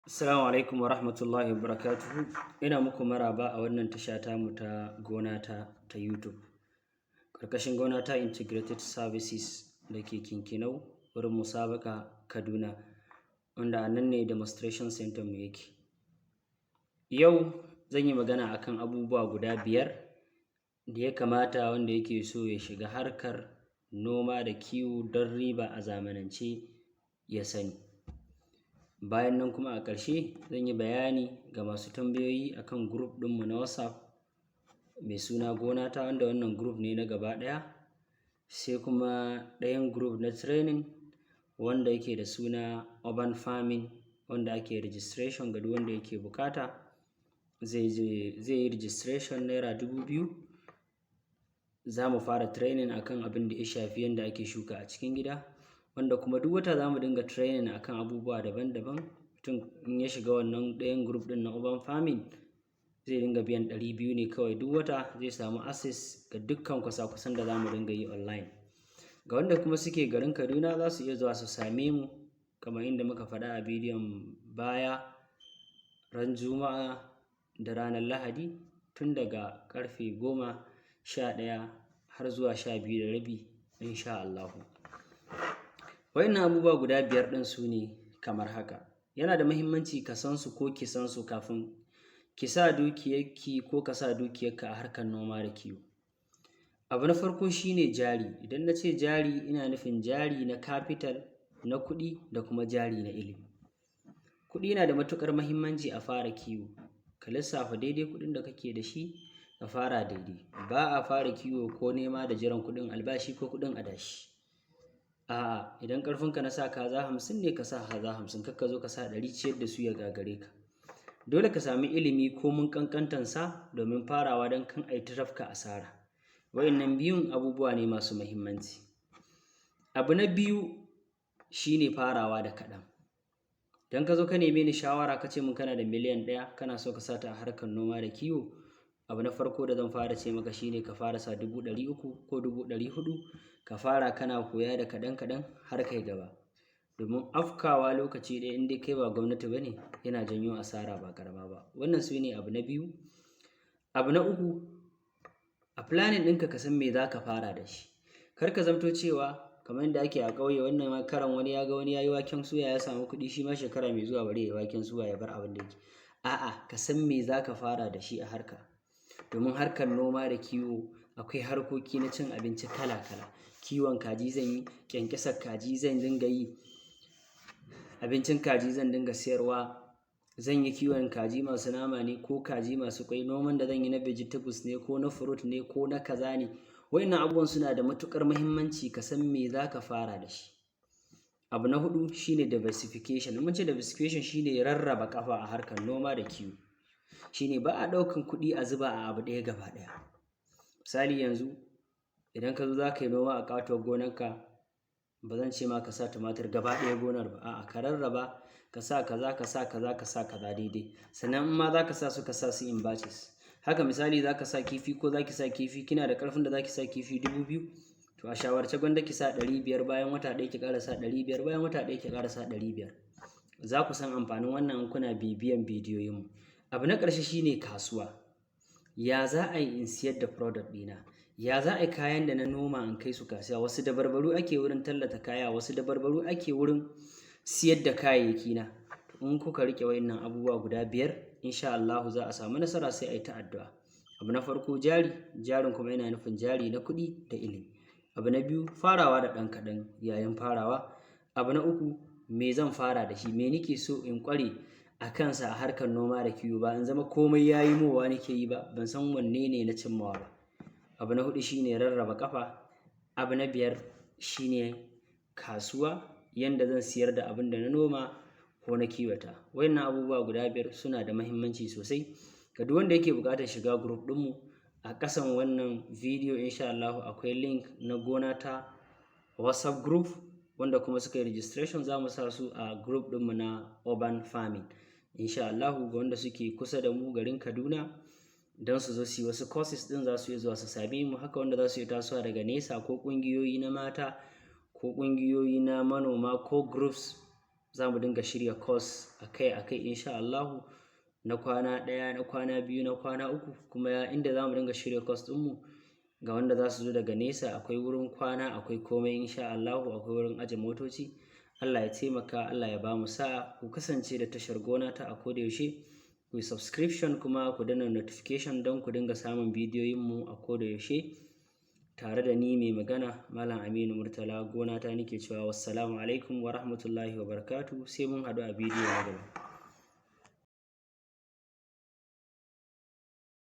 Assalamu alaikum wa rahmatullahi wa barakatuhu. Ina muku maraba a wannan tasha tamu ta Gona ta YouTube. Ƙarƙashin Gona ta Integrated Services da ke Kinkinau, wurin Musabaka, Kaduna, wanda a nan ne demonstration center mu yake. Yau zan yi magana akan abubuwa guda 5 da ya kamata wanda yake so ya shiga harkar noma da kiwo don riba a zamanance ya sani. Bayan nan kuma, a ƙarshe zan yi bayani ga masu tambayoyi akan group ɗinmu na WhatsApp mai suna Gona Ta, wanda wannan group ne na gaba ɗaya. Sai kuma ɗayan group na training wanda yake da suna Urban Farming, wanda ake registration ga duk wanda yake buƙata zai yi registration ₦2,000. Za mu fara training akan abin da ya shafi yanda ake shuka a cikin gida, wanda kuma duk wata za mu dinga training akan abubuwa daban-daban. Mutum in ya shiga wannan ɗayan group ɗin na Urban Farming zai dinga biyan 200 ne kawai duk wata, zai samu access ga dukkan kwasa-kwasan da za mu dinga yi online. Ga wanda kuma suke garin Kaduna, za su iya zuwa su same mu kamar inda muka faɗa a bidiyon baya, ran Juma'a da ranar Lahadi, tun daga ƙarfe 10, 11 har zuwa 12:30, insha Allahu. Waɗannan abubuwa guda 5 ɗin su ne kamar haka. Yana da muhimmanci ka san su ko ki san su kafin ki sa dukiyarki ko ka sa dukiyarka a harkar noma da kiwo. Abu na farko shi ne jari. Idan na ce jari, ina nufin jari na capital na kuɗi da kuma jari na ilimi. Kuɗi na da matuƙar muhimmanci a fara kiwo. Ka lissafa daidai kuɗin da kake da shi, ka fara daidai. Ba a fara kiwo ko nema da jiran kuɗin albashi ko kuɗin adashi. A'a, idan ƙarfinka na sa kaza 50 ne, ka sa kaza 50, kar ka zo ka sa 100, ciyar da su ya gagare ka. Dole ka sami ilimi komin ƙanƙantansa domin farawa, don kan a yi ta tafka asara. Waɗannan biyun abubuwa ne masu muhimmanci. Abu na biyu shi ne farawa da kaɗan. Idan ka zo ka neme ni shawara, ka ce min kana da miliyan 1, kana so ka sa ta a harkar noma da kiwo, abu na farko da zan fara ce maka shi ne ka fara sa 300,000 ko 400,000, ka fara kana koya da kaɗan kaɗan har kai gaba. Domin afkawa lokaci ɗaya, in dai kai ba gwamnati ba ne, yana janyo asara ba ƙarama ba. Wannan su ne abu na biyu. Abu na uku, a planning ɗinka ka san me za ka fara da shi. Kar ka zamto cewa kamar yadda ake a ƙauye, wannan karan wani ya ga wani ya yi waken suya ya samu kuɗi, shi ma shekara mai zuwa bari ya yi waken suya, ya bar abin da yake. A'a, ka san me za ka fara da shi a harka. Domin harkar noma da kiwo akwai harkoki na cin abinci kala kala. Kiwon kaji zan yi, ƙyanƙyasar kaji zan dinga yi, abincin kaji zan dinga siyarwa, zan yi kiwon kaji masu nama ne ko kaji masu ƙwai, noman da zan yi na vegetables ne ko na fruit ne ko na kaza ne. Waɗannan abubuwan suna da matuƙar muhimmanci ka san me za ka fara da shi. Abu na huɗu shine diversification. In mun ce diversification, shine rarraba ƙafa a harkar noma da kiwo. Shine ba a ɗaukan kuɗi a zuba a abu ɗaya gaba ɗaya. Misali yanzu, idan ka zo za ka yi noma a ƙatuwar gonarka, ba zan ce ma ka sa tumatir gaba ɗaya gonar ba. A'a, ka rarraba, ka sa kaza, ka sa kaza, ka sa kaza daidai. Sannan in ma za ka sa su, ka sa su in batches. Haka misali za ka sa kifi ko za ki sa kifi, kina da ƙarfin da za ki sa kifi 2,000, to a shawarce gwanda ki sa 500, bayan wata ɗaya ki ƙara sa 500, bayan wata ɗaya ki ƙara sa 500. Za ku san amfanin wannan in kuna bibiyan bidiyoyinmu. Abu na ƙarshe shine kasuwa. Ya za a yi in siyar da product ɗina? Ya za a yi kayan da na noma in kai su kasuwa? Wasu dabarbaru ake wurin tallata kaya? Wasu dabarbaru ake wurin siyar da kayayyaki na? In kuka riƙe waɗannan abubuwa guda 5, insha Allahu za a samu nasara, sai a yi ta addu'a. Abu na farko jari, jarin kuma yana nufin jari na kuɗi da ilimi. Abu na biyu, farawa da ɗan kaɗan yayin farawa. Abu na uku, me zan fara da shi? Me nake so in ƙware a kansa a harkar noma da kiwo? Ba in zama komai ya yi mowa nake yi ba, ban san wanne ne na cimmawa ba. Abu na huɗu shine rarraba ƙafa. Abu na biyar shine kasuwa, yanda zan siyar da abin da na noma ko na kiwata. Waɗannan abubuwa guda 5 suna da muhimmanci sosai. Ga duk wanda yake buƙatar shiga group ɗinmu, a ƙasan wannan bidiyo insha Allahu akwai link na Gona Ta WhatsApp group. Wanda kuma suka yi registration, za mu sa su a group ɗinmu na Urban Farming. Insha Allahu ga wanda suke kusa da mu garin Kaduna don su zo su yi wasu courses ɗin, za su iya zuwa su same mu. Haka wanda za su iya tasowa daga nesa, ko ƙungiyoyi na mata ko ƙungiyoyi na manoma ko groups, za su iya zuwa su same mu. Za mu dinga shirya course akai-akai insha Allahu, na kwana 1, na kwana 2, na kwana 3. Kuma inda za mu dinga shirya course ɗinmu, ga wanda za su zo daga nesa, akwai wurin kwana, akwai komai insha Allahu, akwai wurin aje motoci. Allah ya taimaka, Allah ya bamu sa'a. Ku kasance da tashar Gona Ta a koda yaushe. Ku yi subscription kuma ku danna notification don ku dinga samun bidiyoyinmu a koda yaushe. Tare da ni mai magana, Malam Aminu Murtala, Gona Ta, nake cewa wassalamu alaikum wa rahmatullahi wa barakatuh. Sai mun haɗu a bidiyo na gaba.